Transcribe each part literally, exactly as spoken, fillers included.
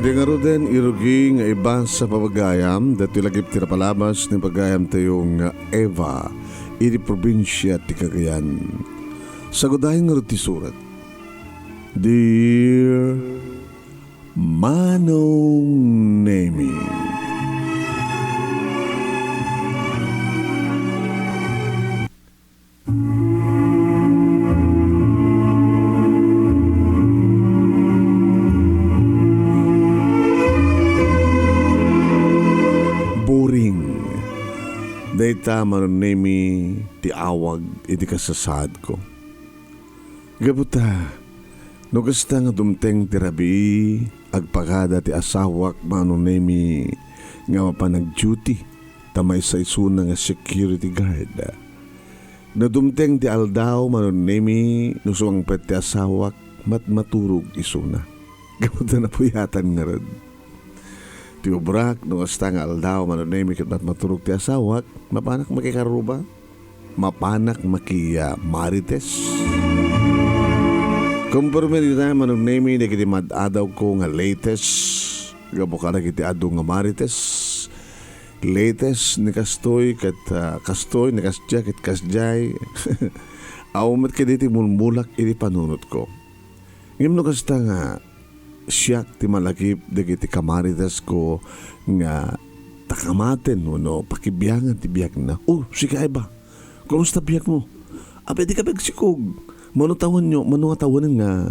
Idi ngaruden, irugi nga ibasa pagayam, datoy lagip ti napalabas ni pagayamtayo nga Eva, iti probinsia ti Cagayan. Sagudayen ngarud ti surat. Dear Manong Nemi. Boring. Dayta, Manong Nemi, ti awag iti kasasaadko. Gapu ta, no kasta nga dumteng ti rabii, agpakada ti asawak, Manong Nemi, nga mapan nag-duty, ta maysa isuna nga security guard. No dumteng ti aldaw, Manong Nemi, no sumangpet ti asawak, matmaturog isuna. Gapu ta napuyatan ngarud ti obrak, no kasta nga aldaw, Manong Nemi, ket matmaturog ti asawak, mapanak makikaruba, mapanak maki-, ah, marites. Konforme dita, Manong Nemi, dagiti mad-adawko nga latest, gapu kadagiti adu nga marites, latest ni kastoy ket, ah, kastoy ni kasdiay ket kasdiay. Awan met kadagiti mulmulak iti panunotko. Ngem no kasta nga siak ti malagip dagiti kamaritesko nga takamaten wenno pakibiangan ti biagna. "Oh, sika, Eva. Kumusta biagmo? Apay, dika agsikog. Mano tawenyo, mano nga tawen nga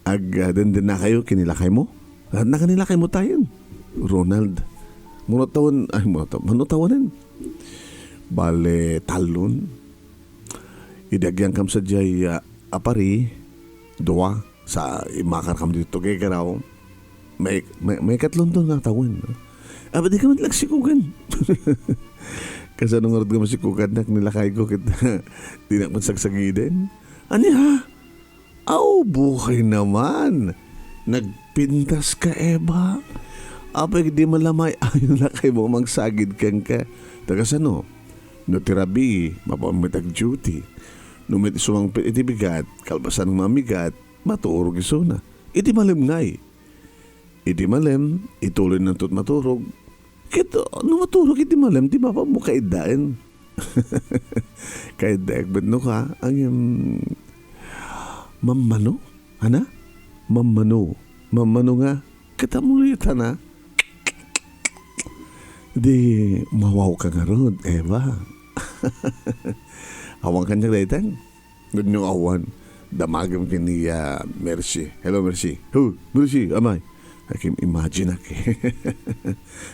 ag-, ah, dendennakayo ken ni lakaymo? Ah, naka ni lakaymo tayen, Ronald. Mano tawen, ay, mano taw-, mano tawen?" Bale, tallon. Idi agyangkam sadiay, ah, a pari, dua, sa imakarkam dito kay Garaw, may, may, maikatlo nga tawen. Apay, dika met agsikogan. Kasano ngarud nga masikogannak ni lakayko ket dinak met sagsagiden? Ania? Aw, buhay naman. Nagpintas ka, Eva. Apay, di malamay ayon lakaymo magsagid kenka. Ta kasano? No ti rabii, mapan met ag-duty. No met sumangpet iti bigat, kalpasan nga mamigat, maturog isuna. Iti malem ngay. Iti malem, ituloynanto ti maturog. Ket, uh, no maturog iti malem, ti baba mo kaiddaen. Kaiddaek met no ka, ngem, mammano? Ana? Mammano. Mammano nga, ket ammo ita na. Di mawaw ka ngarud, Eva. Awan kaniak daytan. Nudno awan, damagem ken ni, ah, Mercy. "Hello, Mercy." "Ho, Mercy, amay." Akim imagine ak.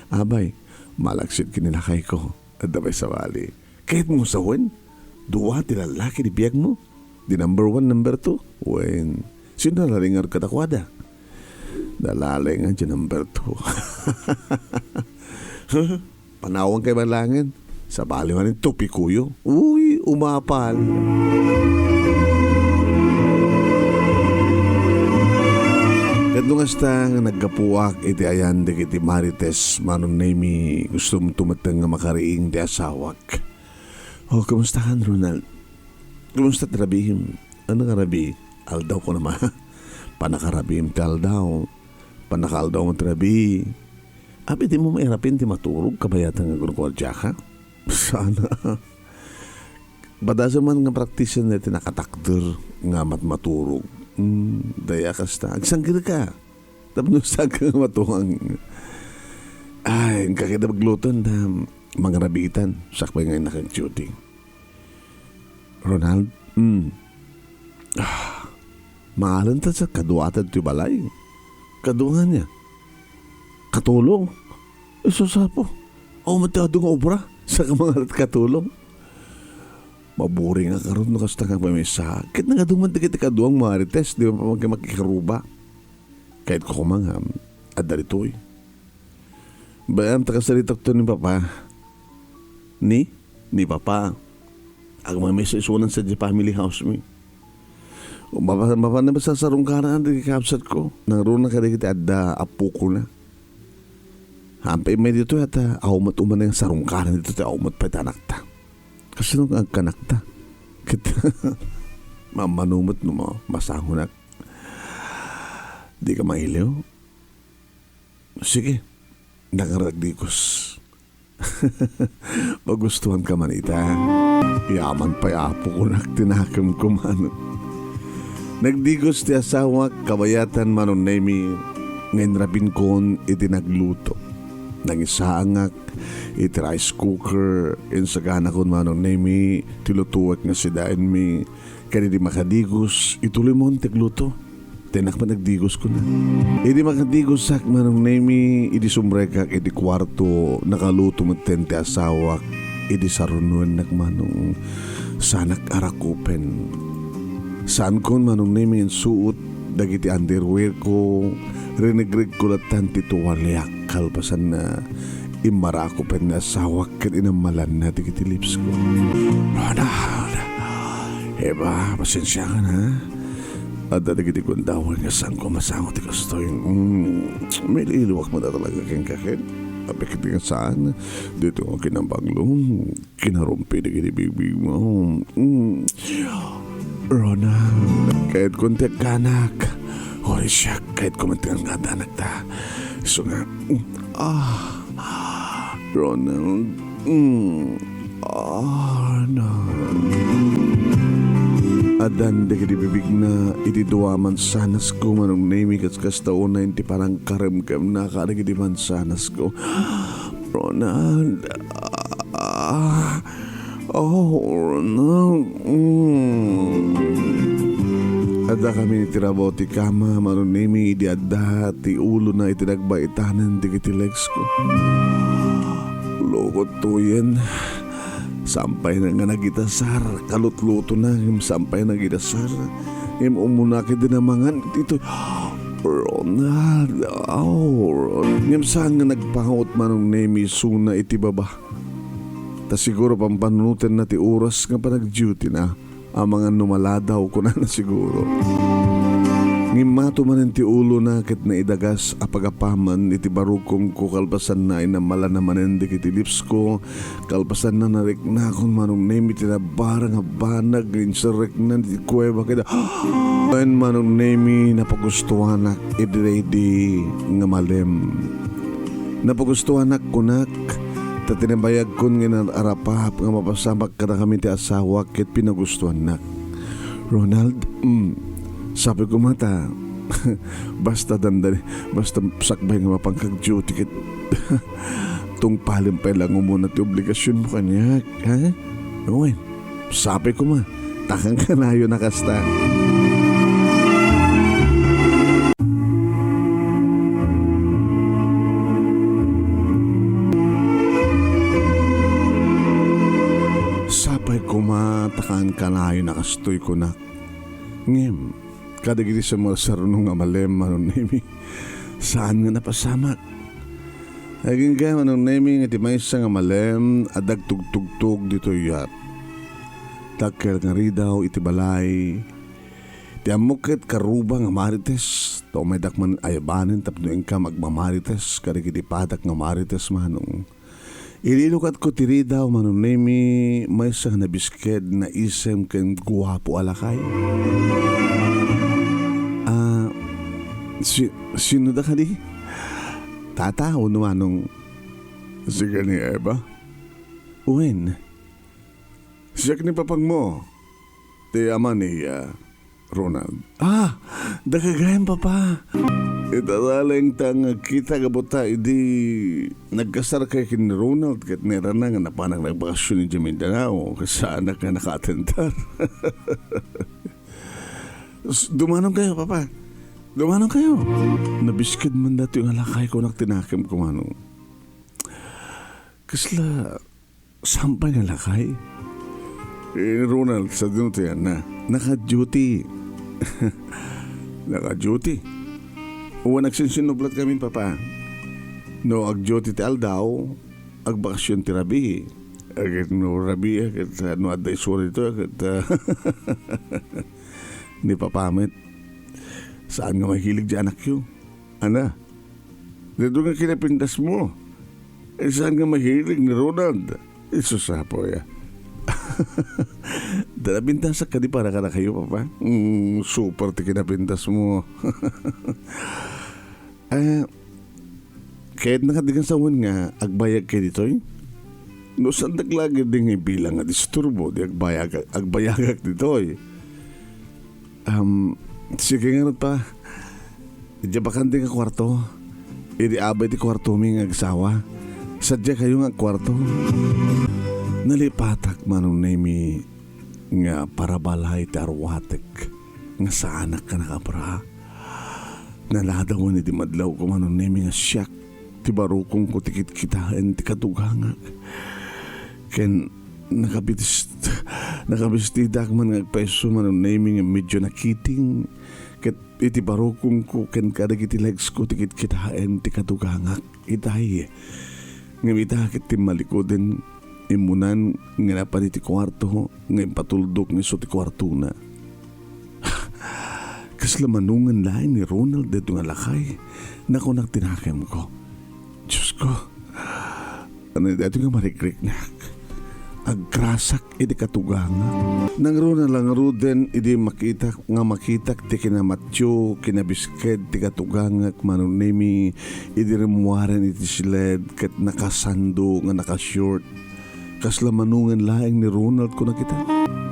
"Abay, malaksid ken ni lakayko. Adda pay sabali." "Kayatmo sawen? Dua ti lallaki ti biagmo? Di number one, number two? Wen, sino nalalingar kadakuada?" "Nalalingar ti number two." Panawankayo man laengen. Sabali manen topikoyo. Uy, umapal. Ket no kasta nga naggapuak iti ayan dagiti marites, Manong Nemi, gustom to met nga makariing ti asawak. Oh, kumusta kan, Ronald? Kumusta ti rabiim? Ano nga rabii? Aldaw ko naman. Panakarabiim ti aldaw. Panakaaldaw mo ti rabii. Apay, dimo mairapin ti maturog kabayatan nga agruguardiaka? Sana. Padasem man nga praktisen dayta nakatakder nga mat-, maturog. Hmm, daya kasta. Agsanggirka. Tapno saka nga matuang. Ay, ang kakita magluto, da, mangrabitan. Sakbay nga inakag duty. Ronald? Hmm. Ah, mangalan ta sa kaduatan ti balay. Kadua nga niya. Katulong. Isu sapo. Aw, met ti adu nga obra. Saka mangalat katulong. Maburing a karun no kasta nga pamisa. Ket nagadu man dagiti kaduang marites, di ba, pag makikaruba. Kayatko koma nga, adda ditoy. Bayam ta kasaritak to ni Papa. Ni? Ni Papa. Agmamesa isunan sa di family house mi. Mapa-, mapan na sa sarungkaran di kabsat ko. Nangruna ka di kita adda apukuna. Hampay may dito yata, awmat uman nga sarungkaran dito, ti awmat pa itanakta. Kasi nung agkanakta. Kita, mamanumat no mo, masangunak. Di ka mailiw? Sige, nagdigos. Magustuhan ka man ita. Yaman pay, Apo, kunak ti nakemko, manong. Nagdigos ti asawak, kabayatan, Manong Nemi, nga inrabinkon iti nagluto. Nangisaangak iti rice cooker, insaganakon, Manong Nemi, ti lutuek nga sidaenmi. Ken idi makadigos, ituloymon ti agluto. Tenak man agdigos, kuna. Idi makadigosak, Manong Nemi, idi sumrekak iti kuarto, nakaluto metten ti asawak. Idi sarunoennak, manong, saanak a rakupen. Saankon, Manong Nemi, insuot dagiti underwear ko, rinegregko lattan ti tuwaliak. Kalpasanna, immarakupen ni asawak ket inammalanna dagiti lipsko. Ronald! Eba, pasensiakan, ha? Adda dagiti gundaway nga saanko a masango ti kastoy. Mm, mailiwliwak met talaga kenka ket. Apay ket nga saan, ditoy nga kinabanglo, kinarumpi dagiti bigbigmo. Mm. Ronald, kayatkon ti agkanak. Uray siak, kayatko met ti agkanak ta. Isu nga, mm, ah, Ronald, mm, ah, Ronald. Addan dagiti bibigna iti dua a mansanasko, Manong Nemi, kas kasta unay ti panangkaremkemna kadagiti mansanasko. Ronald, ah, Oh, Ronald. Mm. Adda kami iti rabaw ti kama, Manong Nemi, idi adda ti ulona iti nagbaitanen dagiti legs ko. Lukot tuyen. Sampay na nga nagitasar, kalutlutona, ngem sampay nagitasar. Ngem umuna ket di na mangan ditoy. Ronald, oh, Ron-, ngem saan nga nagpangaw, Manong Nemi, isuna iti baba. Ta siguro pampanunotenna ti oras nga panag-duty na. Amangan no maladaw, kunana siguro. Ngimmato manen ti ulona ket naidagas a pagapaman iti barukongko, kalpasanna, inammalanna manen dagiti lips ko, kalpasanna, nariknakon, Manong Nemi, ti nabara nga banag nga inserrekna iti kuweba ket wen, Manong Nemi, napagustuanak idi daydi nga malem. Napagustuanak, kunak, ta tinabayagkon nga inar-arapap nga mapasamak kadakami ti asawak ket pinagustuannak. Ronald, mm, sabi ko mata, basta dandani, basta sakbay nga mapan kag duty ket tungpalem pay lang umuna ti obligasionmo kaniak, ha? Wen, sapay koma, ta kankanayon a kasta. Sapay koma, ta kankanayon a kastoy, kunak. Ngem, kadagiti sumarsaruno nga malem, Manong Nemi, saan nga napasamak. Agingga, Manong Nemi, nga ti maysa nga malem, adda agtugtugtog ditoy yat. Dakkel nga ridaw iti balay. Ti ammok ket karuba nga marites, ta umaydak man ayabanen tapno inkam agmamarites kadagiti padak nga marites, manong. Ililukatko ti ridaw, Manong Nemi, maysa nga nabisked, naisem ken guapo a lakay. Ah, si-, sino da kadi? Tata, wenno manong? Sika ni Eva? Wen. Siak ni papangmo. Ti ama ni, ah, Ronald. Ah, dagagayam, Papa. Ita laeng ta nga kita gabuta idi nagkasarkay ken ni Ronald ket nairana nga napanak nagbakasyon idiay Mindanao, ket saanak nga nakatentar. S-, dumanon kayo, Papa. Dumanon kayo. Nabisked man datoy nga lakay, kunak ti nakemko, manong. Kasla, saan pay nga lakay? Eh, Ronald, sadino ti anna? Naka-duty. Naka-duty? Wen, agsinsinnublat kami, Papa. No ag-duty ti aldaw, agbakasyon ti rabii. Ket no rabii, ket, ah, no adda isura dito, ket, ah, ni Papa met, saan nga mahilig ti anakyo? Ana, dito nga kinapintasmo. Eh, saan nga mahilig ni Ronald? Isus, apo ya. Da napintasak kadi para kadakayo, Papa? Mm, super ti kinapintasmo. Ah, Kayatna kadi nga sawen nga agbayag kay ditoy? No saandak la gayam nga ibilang nga disturbo, di agbayag-, agbayagak ditoy. Um, sige ngarud, Pa. Idiay bakante nga kuarto. Idi abay ti kuartomi nga agsawa. Sadiakayo nga agkuarto. Nalipatak, Manong Nemi, nga parabalay ti arwatek nga saanak a nakabra. Naladawen idi madlawko, Manong Nemi, nga siak ti barukongko ti kitkitaen ti katugangak. Ken nakabitist-, nakabestidak man nga agpayso, Manong Nemi, nga medyo nakiting. Ket iti barukongko ken kadagiti legsko ti kitkitaen ti katugangak. Itay. Ngem ita ket timmalikoden, immunan nga napan iti kuarto nga impatuldok nga isu ti kuartona. Kasla manongen laeng ni Ronald daytoy nga lakay, nakunak ti nakemko. Diosko, ania daytoy nga marikriknak? Agkrasak iti katugangak. Nangruna la ngaruden idi makitak nga makitak ti kinamatio, kinabisked ti katugangak, Manong Nemi, idi rimmuaren iti siled ket nakasando nga nakashort. Kasla manongen laeng ni Ronald, kunak ita.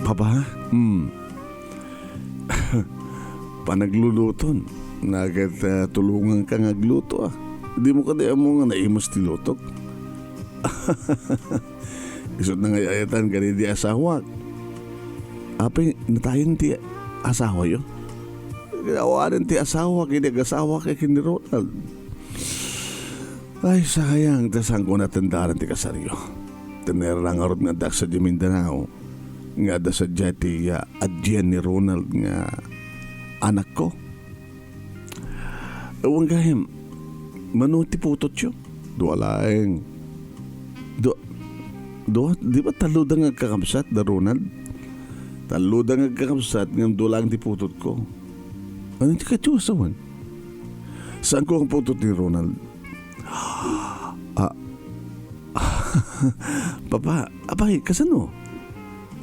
Papa? Hmm. Panagluluton. Naket, ah, tulonganka nga agluto, ah. Dimo kadi ammo nga naimus ti lutok? Isut' nangay-ayatan kadaydi asawak. Apay, natayen ti asawayo? Awanen ti asawak idi agasawak ken ni Ronald. Ay, sayang, ta saanko natendaren ti kasaryo. Tinera ngarud nga adda sadiay Mindanao, nga adda sadiay ti, ah, adien ni Ronald nga anakko. Awan gayam, mano ti putotyo? Dua laeng. Du-, dua, di ba tallo da nga agkakabsat da Ronald? Tallo da nga agkakabsat ngem dua laeng ti putotko. Ania ti kayatyo a sawen? Saanko nga putot ni Ronald? Ah, Papa, apay, kasano?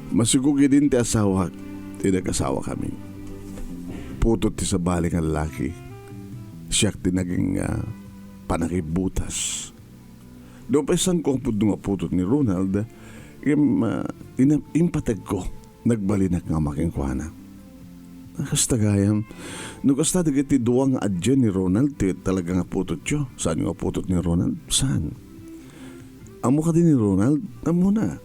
Masigog idin ti asawak, ti nag-asawakami. Putot ti sabali nga laki. Siak ti naging, ah, panagbutas. Nupay saanko nga pudno nga putot ni Ronald, im-, ah, ina-, impategko. Nagbalinak nga ama kenkuana. Kasta gayam, no kasta dagiti dua nga adien ni Ronald ti talaga nga putotyo, saan nga putot ni Ronald? Saan? Ammo kadi ni Ronald? Ammona.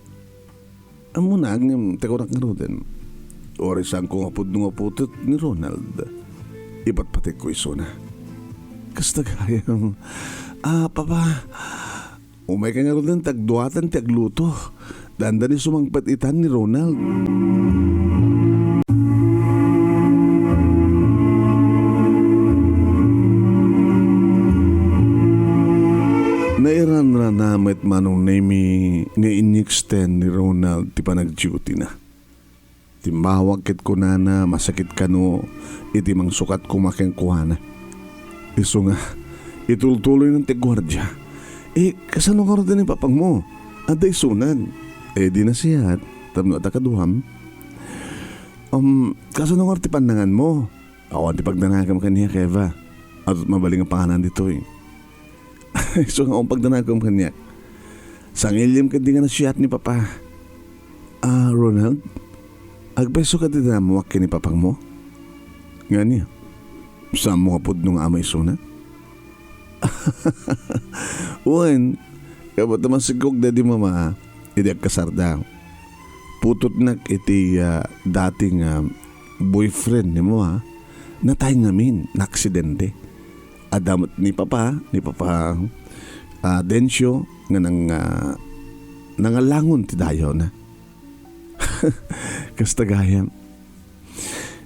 Ammona, ngem ti kunak ngaruden. Uray saanko nga pudno nga putot ni Ronald, ipatpategko isuna. Kasta gayam. Ah, Papa, umayka ngaruden ta agduatan ti agluto. Dandani sumangpet itan ni Ronald. Nairanrana met Manong Nemi nga inyeksten ni Ronald ti panagduty-na. Timmawag ket kunana, masakit kano iti mangsukat koma kenkuana. Isu nga, itultuloynan ti guardia. Eh, kasano ngarud ni papangmo? Adda isunan. Eh, di nasiat, tapno adda kaduam. Um, kasano ngarud ti pannanganmo? Awan ti pagdanagam kaniak, Eva. At mabalin nga panganan ditoy. Isu nga awan pagdanagam kaniak. Sangilem ketdi nga nasiat ni Papa. Ah, Ronald, agpayso ka ti dammoak ken ni papangmo? Ngani, saanmo nga pudno nga ama isuna? Wen, kabat a masigog daydi mama, idi agkasarda. Putotnak iti, ah, dati nga boyfriend ni mama, natay ngamin, naaksidente. Adda met ni Papa, ni Papa, ah, Dencio, nga nang-, ah, nangalangon ti dayawna. Kasta gayam.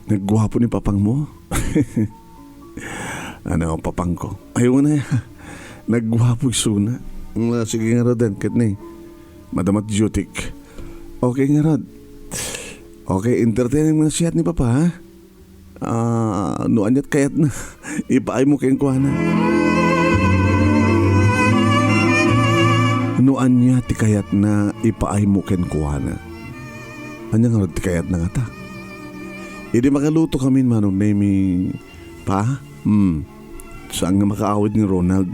Nagguapo ni papangmo? Ano, papangko? Ayaw na ya. Nagguapo isuna. Nga, sige nga, Roden, ket ni. Madama ti duty-k. Okay nga, Rod. Okay, entertaining mo na siya ni Papa, ha? Ah, no aniat kayatna, ipaaymo kenkuana. No ania ti kayatna, ipaaymo kenkuana. Ania ngarud ti kayatna ngata? Idi makaluto kamin, Manong Nemi, Pa? Hmm. Saan nga makaawid ni Ronald?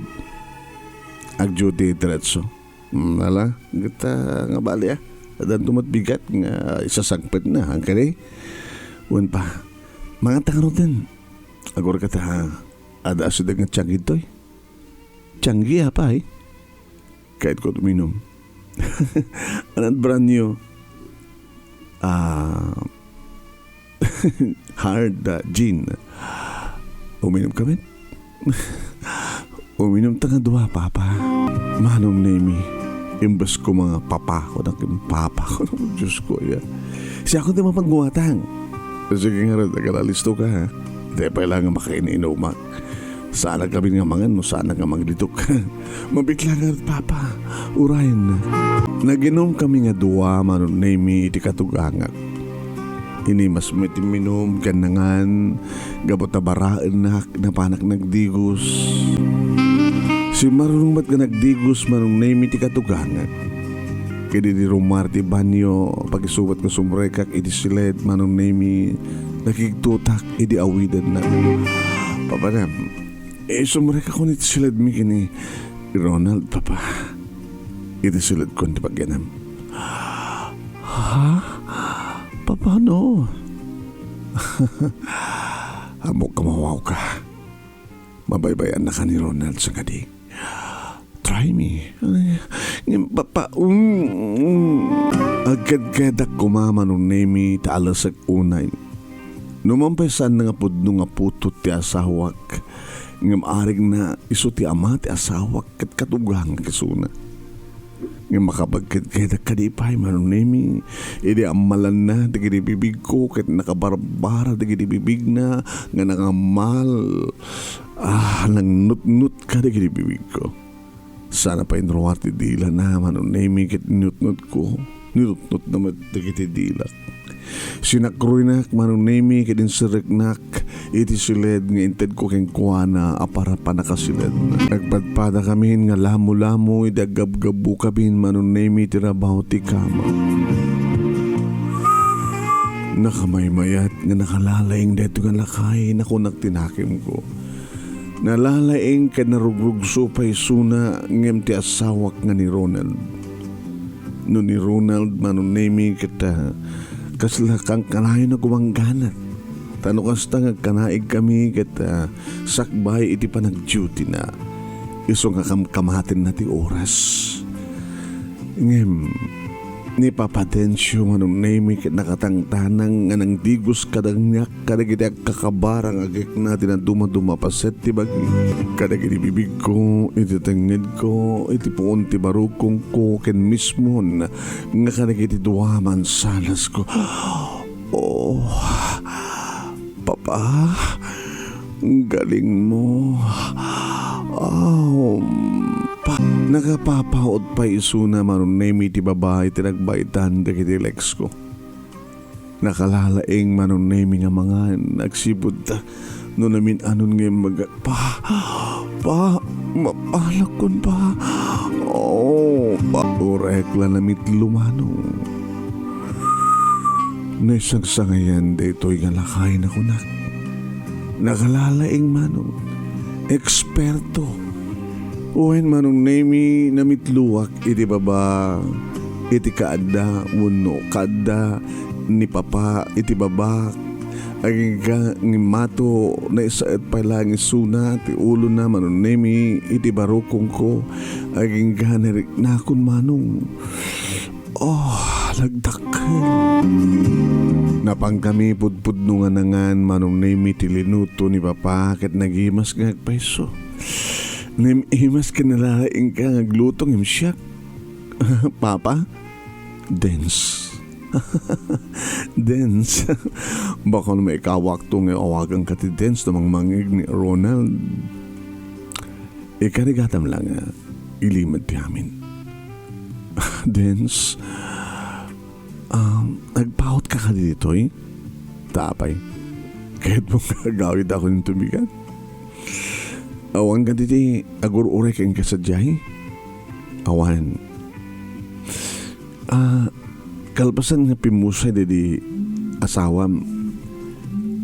Agduty diretso. Hmm, ala, ket, ah, nga bali, ah. Addanto met bigat nga isasangpetna, hankari? Wen pa, manganta ngaruden. Agurek ta, ah, adda asideg nga tianggi ditoy. Tianggi, apay? Kayatko uminum. Anad brand new? Ah, hard, ah, gin. Uminum ka met? Uminum ta nga dua, Papa. Manong Nemi, imbes ko mga papa ko, naging papa ko, Diyos ko, ya. Siya ko di mapanguwatang. Sige nga rin, tagalalisto ka, ha? Di pa kailangan makaininumak. Saan kami nga mangan no saan nga maglitok. Mabikla nga rin, Papa. Urayan na. Naginom kami nga dua, Manong Nemi, iti katugangak. Inimas met ti minum ken nangan, gapu ta baraennak, napanak nagdigos. Simmarunong met nga nagdigos, Manong Nemi, ti katugangak. Ket idi rummuar ti banio, pagisubat nga sumrekak iti siled, Manong Nemi, nakigtotak idi awidennak. Papanem, eh, sumrekak iti siledmi ken ni Ronald, Papa. Iti siledko ti pagyanem. Ha? Papano? Ammok a mawawka. Mabaybay-annaka ni Ronald, sangadi. Try me. Ay, ngem, Papa, mm, mm. Agkedkedak koma, Manong Nemi, ta alesek unay. Numan pay saan nga pudno nga putot ti asawak, ngem arigna isu ti ama ti asawak ket katugangak isuna. Ngem makapagkedkedak kadi pay, Manong Nemi, idi ammalanna dagiti bibigko ket nakabarbara dagiti bibigna nga nangammal. Ah, nangnutnot kadagiti bibigko. Sana pay inruar ti dilana, Manong Nemi, ket inutnotko. Nirutnotna met dagiti dilak. Sinakroynak, Manong Nemi, ket inserreknak iti siled nga intedko kenkuana a para pannakasiled. Nagpadpadakamin nga lamo-lamo idi aggabgabbukamin, Manong Nemi, ti rabaw ti kama. Nakamaymayat nga nakalalaing daytoy nga lakay, nakunak ti nakemko. Nalalaing ket narugrugso pay isuna ngem ti asawak nga ni Ronald. No ni Ronald, Manong Nemi, ket, ah, kasla kankanayon a gumangganat. Ta no kasta nga agkanaigkami ket, ah, sakbay iti panagdutyna. Isu nga kamkamatenna ti oras. Ngem, ni Papa Dencio, Manong Nemi, ket nakatangtanang nga nangdigos kadagniak kadagiti agkakabara nga agikna ti nadumaduma a paset ti bagi. Kadagiti bibigko, iti tengngedko, iti puon ti barukongko, ken mismon nga kadagiti dua a mansanas ko. Oh, Papa, galing mo. Oh, pa-, nakapapaot pay isuna, Manong Nemi, ti babai ti nagbaetan dagiti legs ko. Nakalalaing, Manong Nemi, nga mangan, agsipud ta no namin-anon nga immaga, Pa, pa, mapalakon, pa. Oh, pa, urek la namitlo, Manong. Naisagsangayan daytoy nga lakay, nakunak. Nakalalaing, Manong. Eksperto. Wen, Manong Nemi, namitluak iti baba, iti kaadda, wenno kaadda ni Papa iti babak. Agingga nga immato, naisaet pay laeng isuna ti ulona, Manong Nemi, iti barukongko. Agingga nairiknakon, Manong. Oh, nagdakkel. Napankami pudpudno nga nangan, Manong Nemi, ti linuto ni Papa ket nagimas nga agpayso. Ngem imas ket nalalaingka nga agluto ngem siak. Papa? Dens. Dens. Baka no maikawakto nga awaganka ti Dens no mangmangeg ni Ronald. Ikarigatam la nga ilimed ti amin. Dens, um, agpaotka kadi ditoy? Ta apay, kayatmo nga agawidakon iti bigat? Awan kadi ti agur-uray kenka sadiay? Awan. Ah, kalpasan nga pimmusay daydi asawam,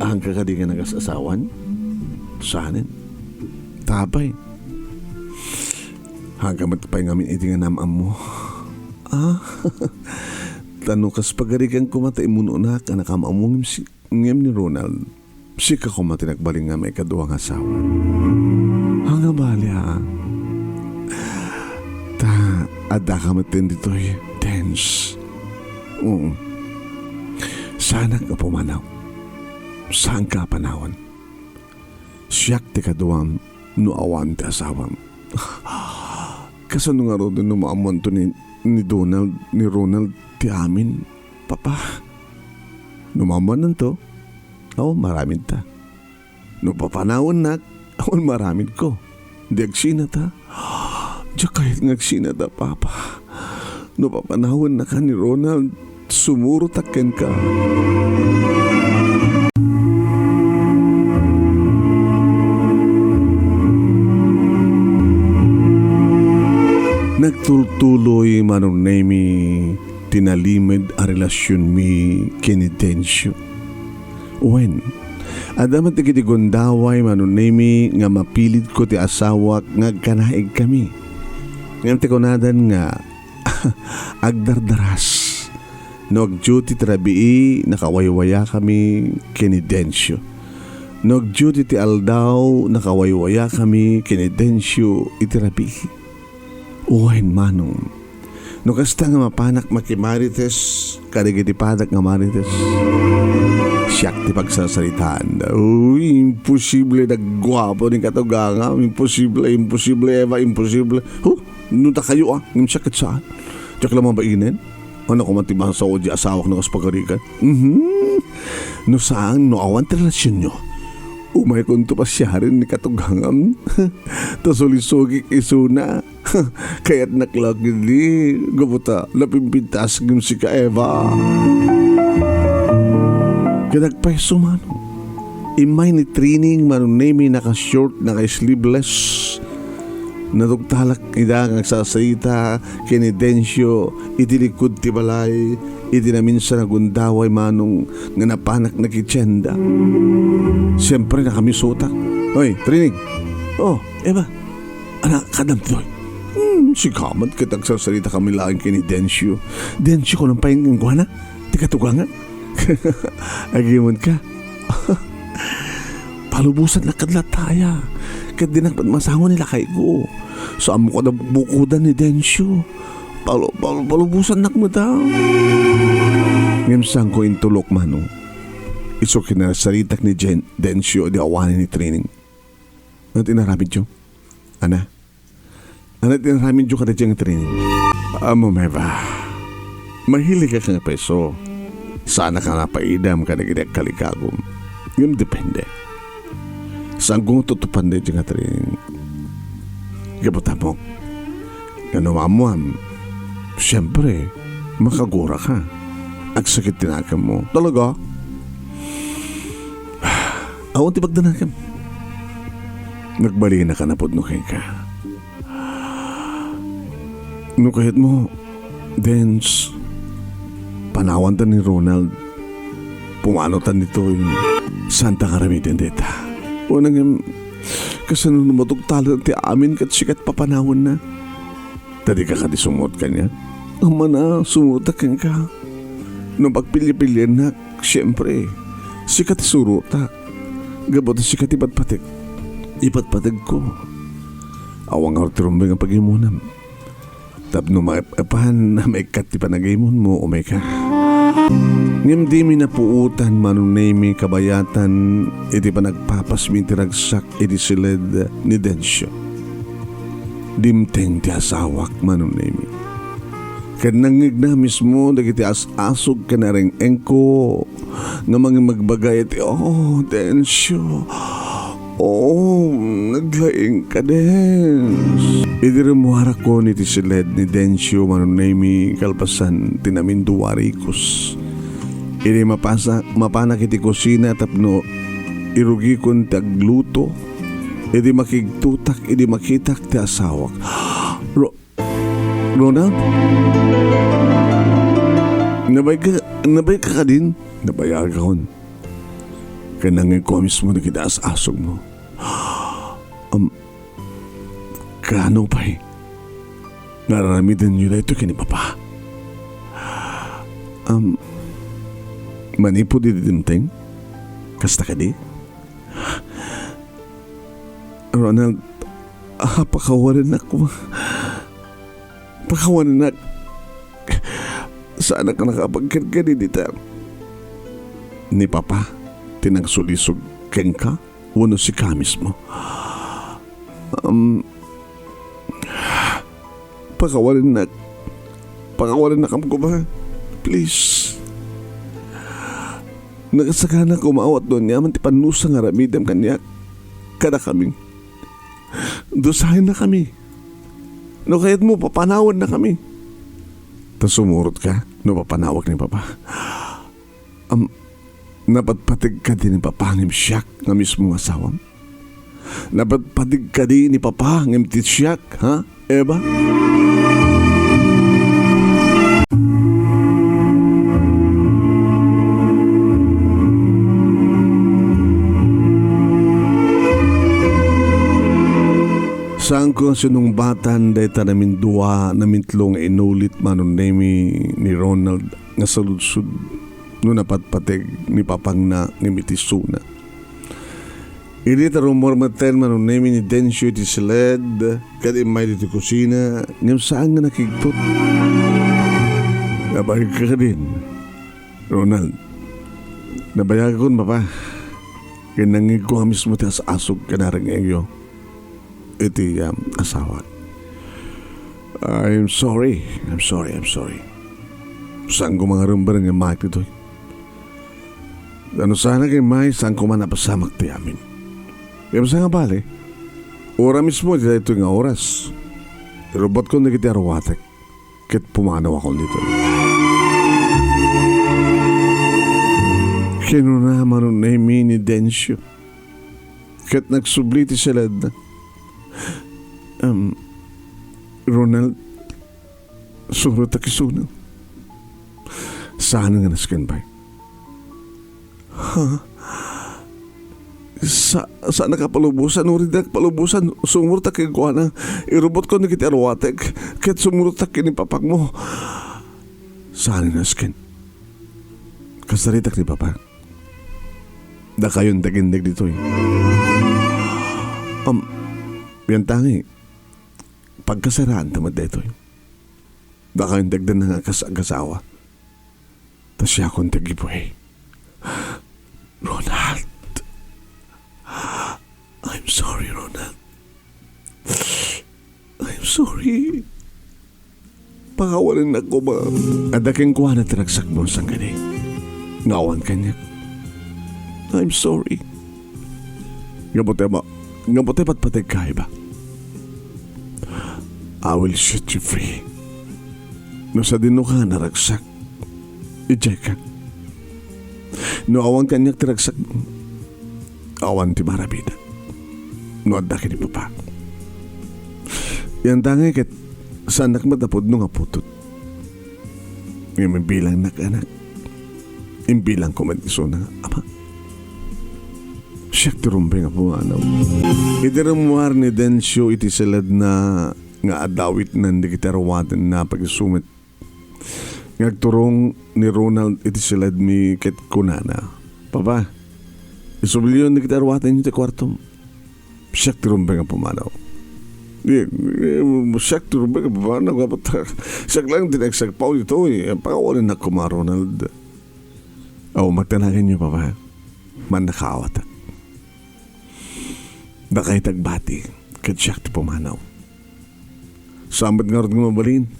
haanka kadi nga nagas-asawan? Saanen. Ta apay, Hangka met pay ngamin iti nga nam-ammo. Ah, ta no kas pagarigan koma ta immun-onak a nakam-ammo ngem si, ngem ni Ronald, sika koma ti nagbalin nga maikadua nga asawa. Ania bali, a? Ta addaka met ditoy, Dens. Oo. Saanak nga pumanaw. Saanka a panawen. Siak ti kaduam no awan ti asawam. Kasano ngaruden no maammoanto ni, ni Donald, ni Ronald ti amin, Papa? No maammoannanto, awan maaramidta. No papanawennak, awan maaramidko. Di agsinata? Diak kayat nga agsinata, Papa. No papanawennaka ni Ronald, sumurotak kenka. Nagtultuloy, Manong Nemy, ti nalimed a relasionmi ken ni Dencio. Wen, adda met dagiti gundaway, Manong Nemy, nga mapilitko ti asawak nga agkanaigkami. Ngem ti kunadan nga agdardaras no agduty ti rabii, nakawaywayakami ken ni Dencio. No agduty ti aldaw, nakawaywayakami ken ni Dencio iti rabii. Wen, Manong, no kasta nga mapanak makimarites kadagiti padak nga marites, siak ti pagsarsaritaanda. Uy, imposible, nagguapo ni katugangam. Imposible, imposible, Eva, imposible. Huh? No dakayo, a, ngem siak ket saan. Diak la mabainen. Ania koma ti masao iti asawak no kas pagarigan? Mhm. No saan, no awan ti relasionyo, umaykonto pasiaren ni katugangam. Ta sulisogik isuna. Kayatnak la ketdi, gapu ta napimpintas ngem sika, Eva. Ket agpayso, Manong. Immay ni Trining, Manong Nemy, naka-short, naka-sleeveless. Natungtalak ida nga agsarsarita ken ni Dencio iti likud ti balay, iti naminsan a gundaway, Manong, nga napanak nakitienda. Siempre, nakamisutak. Oy, Trining! Oh, Eva! Ania, kaadam ditoy? Hmm, sika met ket agsarsaritaka laeng ken ni Dencio. Dencio, kunam pay kenkuana ti katugangam. Agimonka. Palubosannak kadi latta aya. Ket dinak met masango ni lakayko. Saanmo kada bukodan ni Dencio. Palu-, palu-, palubosannak met, a. Ngem saanko intulok, Manong. Isu kinarsaritak ni Jen-, Dencio idi awanen ni Trining. Ania ti inaramidyo? Ania? Ania ti inaramidyo kadaydiay nga Trining? Ammom, Eva, mahiligak nga payso. Saannak a napaidam kadagiti agkaligagom. Ngem depende. Saanko nga tutupan daydiay nga Trining. Gapu ta ammok nga no maammoam, siempre, makaguraka. Agsakit ti nakemmo. Talaga? Awan ti pagdanakam. Nagbalinaka a pudno kenka. No kayatmo, Dens, panawanta ni Ronald. Pumanotan ditoy. Saanta nga aramiden dayta? Wen, ngem, kasano no matungtalen ti amin ket sika ti papanawenna? Ta dika kadi sumuot kaniak? Ammana, sumurotak kenka. No pagpilipiliennak, siempre, sika ti surotak. Gapu ta sika ti patpatek. Ipatpategko. Awan ngarud ti rumbeng a pagaymonam. Tapno maep-epan a maikkat ti panagayamonmo, umayka. Ngem dimi napuotan, Manong Nemy, kabayatan iti panagpapasmi iti ragsak iti siled ni Dencio. Dimteng ti asawak, Manong Nemy. Ket nangngegna mismo dagiti as-asog ken areng-engko nga mangimagbaga iti, "Oh, Dencio. Oh, naglaingka, Dens." Idi rimmuarakon iti siled ni Dencio, Manong Nemy, kalpasan ti naminduarikos. Idi mapasa-, mapanak iti kusina tapno irugikon ti agluto, idi makigtotak, idi makitak ti asawak. Ro-, Ronald? Nabayag ka, nabayag ka kadin? Nabayagakon. Ket nangngegko a mismo dagiti as-asogmo. Am, kaano pay? nga ar-aramidenyo daytoy ken ni Papa. Am, manipud idi dimteng? Kasta kadi? Ronald, ah, pakawalennak koma. Pakawalennak. Saanak a nakapagkadkadi dita. Ni Papa ti nangsulisog kenka wenno sika mismo? Um, pakawalennak. Pakawalennakam koma. Please. Nakasakana koma, awan no aniaman ti pannusa nga aramidem kaniak, kadakami. Dusayennakami. No kayatmo, papanawennakami. Ta sumurotka no papanawek ni Papa. Am, napatpateg kadi ni Papa ngem siak nga mismo nga asawam? Napatpateg kadi ni Papa ngem ti siak, ha, Eva? Saanko nga sinungbatan dayta namindua, namintlo nga inulit, Manong Nemy, ni Ronald nga saludsod no napatpateg ni Papangna ngem iti isuna. Idi ta rummuar metten, Manong Nemy, ni Dencio iti siled ket immay ditoy kusina, ngem saan nga nakigtot. Nabayagka kadin, Ronald. Nabayagakon, Papa. Ket nangngegko a mismo ti as-asog ken arengngegyo iti, um, asawak. I'm sorry. I'm sorry. I'm sorry. Saanko mangarember nga immayak ditoy. Ta no saanak immay, saanko man a pasamak ti amin. Ngem sa nga bale, uray mismo iti daytoy nga oras, irubbotkon dagiti aruatek ket pumanawakon ditoy. Kinuna, Manong Nemy, ni Dencio ket nagsubli ti siledna. Um, Ronald, sumurotak isuna. Saan nga nasken, bay? Ha? Sa-, saanak a palubosan, no diak palubosan, sumurotak kenkuana. Irubbotkon dagiti aruatek ket sumurotak ken ni Papakmo. Saan nga nasken? Kasaritak ni Papa. Dakayon ti agindeg ditoy. Am, yan tangi, pagkasaraan ta met daytoy. Dakayon ti agdanag nga kas-, agasawa. Ta siakon ti aggibuhi. Ronald. I'm sorry, Ronald. I'm sorry. Pakawalennak koma. Adda kenkuana ti ragsakmo, saan kadi? Nga awan kaniak. I'm sorry. Ngem no ti ma-, ngem no ti patpategka, Eva, I will set you free. No sadinoka a naragsak, idiayka. No awan kaniak ti ragsak, awan ti maaramidak. No adda ken ni Papa. Yan tangi ket saannak met a pudno nga putod. Ngem imbilangnak anak. Imbilangko met isuna nga ama. Siak ti rumbeng a pumanaw. Idi rummuar ni Dencio iti siledna nga adda awitnen dagiti aruatenna, pagisu met nga agturong ni Ronald iti siledmi ket kunana, "Papa, isublion dagiti aruatenyo ti kuartom. Siak ti rumbeng a pumanaw." "Di, di, siak ti rumbeng a pumanaw, ngem ta siak laeng ti nagsagpaw ditoy. Pakawalennak koma, Ronald." "Aw, magdanaganyo, Papa. Mannakaawatak. Dakayo ti agbati, ket siak ti pumanaw. Saan met ngarud nga mabalin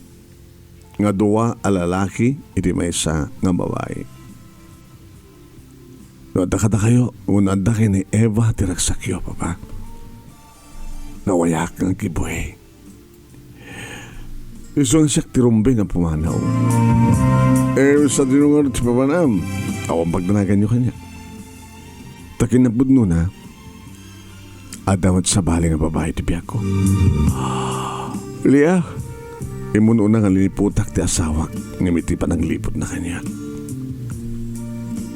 nga dua a lalaki iti maysa nga babai. No adda kadakayo, wenno adda ken ni Eva ti ragsakyo, Papa, nawayak nga aggibuhi. Isu nga siak ti rumbeng a pumanaw." "Eh, sadino ngarud ti papanam?" "Awan pagdanaganyo kaniak. Ta kinapudnona, adda met sabali nga babai ti biagko." "Lia, immun-una nga liniputak ti asawak ngem iti panagliputna kaniak,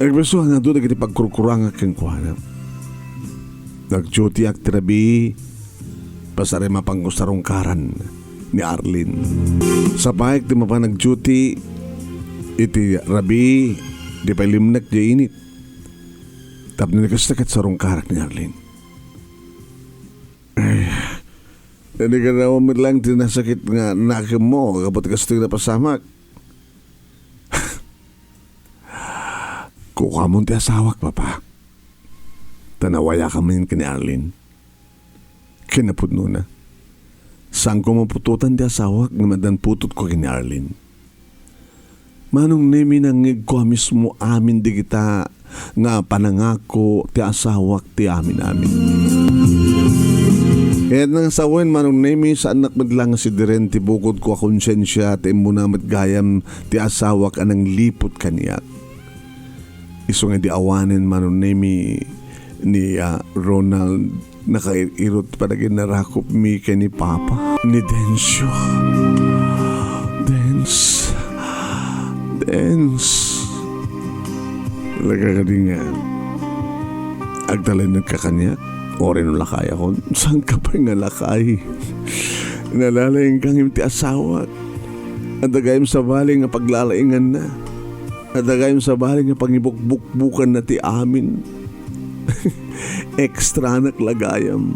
agpayso nga adu dagiti pagkurkurangak kenkuana. Nag-dutyak ti rabii, pasarem a pango sarungkaran. ni Arlene. Sapaek ti mapan agduty iti rabii, di pay limnek diay init. Tapno ni kasta ket sarungkarak ni Arlene. Ay, nagaraw met lang ti nasakit nga nakemmo, gapu ti kastoy napasamak. Kukuamon ti asawak, Papa. Ta nawayakan manen ken ni Arlene. Kinapudnona. Saanko maputotan ti asawak ngem addan putotko ken ni Arlene. Manong Nemi, nangngegko a mismo amin dagita nga panangako ti asawak ti amin-amin. Kayatna nga sawen, Manong Nemi, saannak met lang nga sidiren ti bukodko a konsensia ta immuna met gayam ti asawak a nangliput kaniak. Isu nga idi awanen, Manong Nemi, ni, ah, Ronald, nakair-irot ti panaginnarakupmi ken ni Papa. Ni Dencio. Dens. Dens. Talaga kadi nga agtalinaedka kaniak? Uray no lakayakon, saanka pay nga lakay? Nalalaingka ngem ti asawak. Adda gayam sabali nga paglalainganna. Adda gayam sabali nga pangibukbukbukanna ti amin. Extranak la gayam.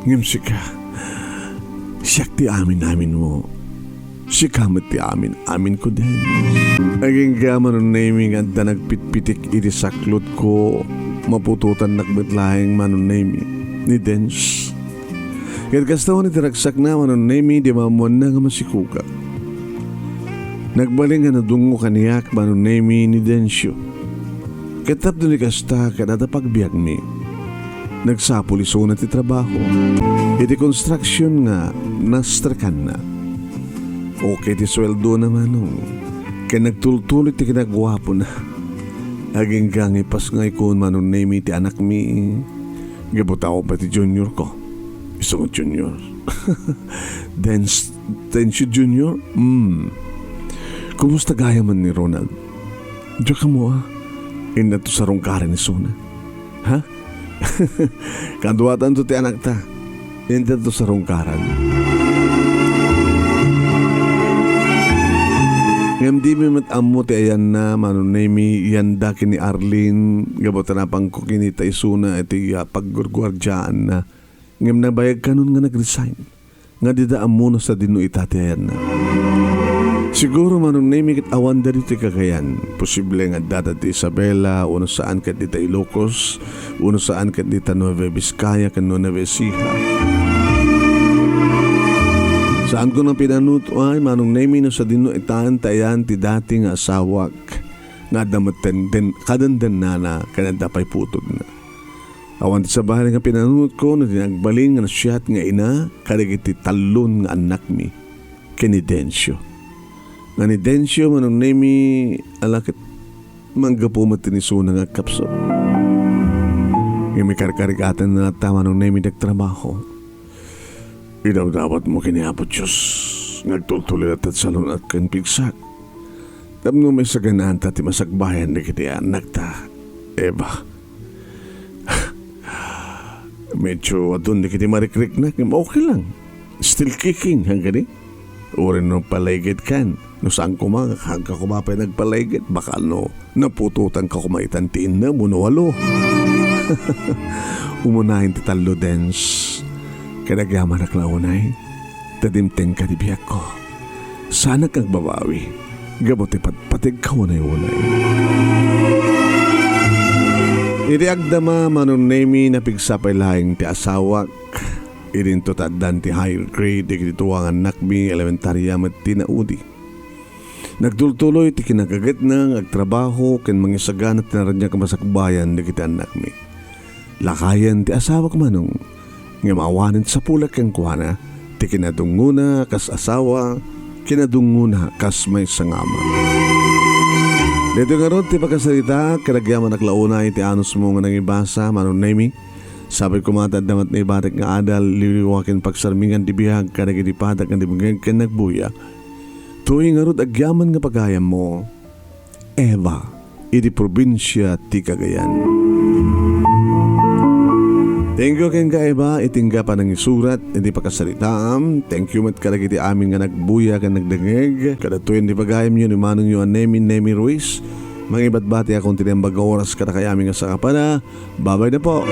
Ngem sika, siak ti amin-aminmo. Sika met ti amin-aminko, Dens. Agingga, Manong Nemi, nga adda nagpitpitik iti saklotko, maputotannak met laeng, Manong Nemi, ni Dens. Ket kasta wen iti ragsakna, Manong Nemi, di maammoanna nga masikugak. Nagbalin nga nadungngo kaniak, Manong Nemi, ni Dencio. Ket tapno ni kasta, ket adda pagbiagmi. Nagsapul isuna ti trabaho iti construction nga nastrakanna. Okay ti sueldona, Manong, ket nagtultuloy ti kinaguapona. Agingga nga ipasngayko, Manong Nemi, ti anakmi. Gapu ta awan pay ti junior ko. Isu nga junior. Dens-, Dencio Junior? Hmm. Kumusta gayam ni Ronald? Diak ammo a. Innato sarungkaran isuna. Ha? Kaduatanto ti anakta. Intato sarungkaran. Ngem dimi met ammo ti ayanna, Manong Nemi, yanda ken ni Arlene, gapu ta napanko kinita isuna iti, ah, paggurguardiaanna. Ngem nabayag kanon nga nag-resign. Nga dida ammo no sadino ita ti ayanna. Siguro, Manong Nemi, ket awan daytoy ti kagayan. Posible nga addada ti Isabela, wenno saan ket dita Ilocos, wenno saan ket dita Nueva Vizcaya ken Nueva Ecija. Saanko nga pinanutoay, Manong Nemi, no sadino ita ti ayan ti dati nga asawak nga adda met den-, kadendennana ken adda pay putodna. Awan ti sabali nga pinanunotko no di nagbalin nga nasayaat nga ina kadagiti tallon nga annakmi ken ni Dencio. Nga ni Dencio, Manong Nemi, ala ket manggapu met ti nisuna nga agkapsut. Ngem ikarkarigatan na latta, Manong Nemi, dagtrabaho. Idawdawatmo ken ni Apo Dios nga agtultuloy latta ti salun-at ken pigsak. Tapno maisaganaanta ti masakbayan dagiti annakta, Eva. Medyo adun dagiti marikriknak, ngem okay lang. Still kicking, hankadi? Uray no palaygitkan. No saan koma, haanka koma pay nagpalaygit. Baka no, naputotanka koma itan ti innem wenno walo. Umunayen ti tallo, Dens. Ket agyamanak la unay. Ta dimtengka ti biagko. Saanak agbabawi gapu ti patpategka unay-unay. Idi agdama, Manong Nemi, napigsa pay laeng ti asawak. Idinto ta addan ti higher grade dagiti dua nga annakmi, elementaria met ti naudi. Nagtultuloy ti kinagagetna nga agtrabaho ken mangisagana ti naraniag a masakbayan dagiti annakmi. Lakayen ti asawak, Manong, ngem awanen ti sapulek kenkuana ti kinadungngona kas asawa, kinadungngona kas maysa nga ama. Daytoy ngarud ti pakasaritaak, ket agyamanak la unay ti anusmo nga nangibasa, Manong Nemi. Sapay koma ta adda met naibatek nga adal, liwliwa ken pagsarmingan ti biag kadagiti padak nga dimngeg ken nagbuya. Tuy ngarud agyaman nga pagayammo, Eva, iti probinsia ti Cagayan. Thank you ken kaiba, iti nga panangisurat, iti pakasaritaam. Thank you met kadagiti amin nga nagbuya ken nagdengeg. Kadagtoy iti pagayamyo ni Manongyo a Nemi, Nemi Ruiz. Mangibatbati akon ti naimbag a oras kadakay amin nga sangapana. Babay na po.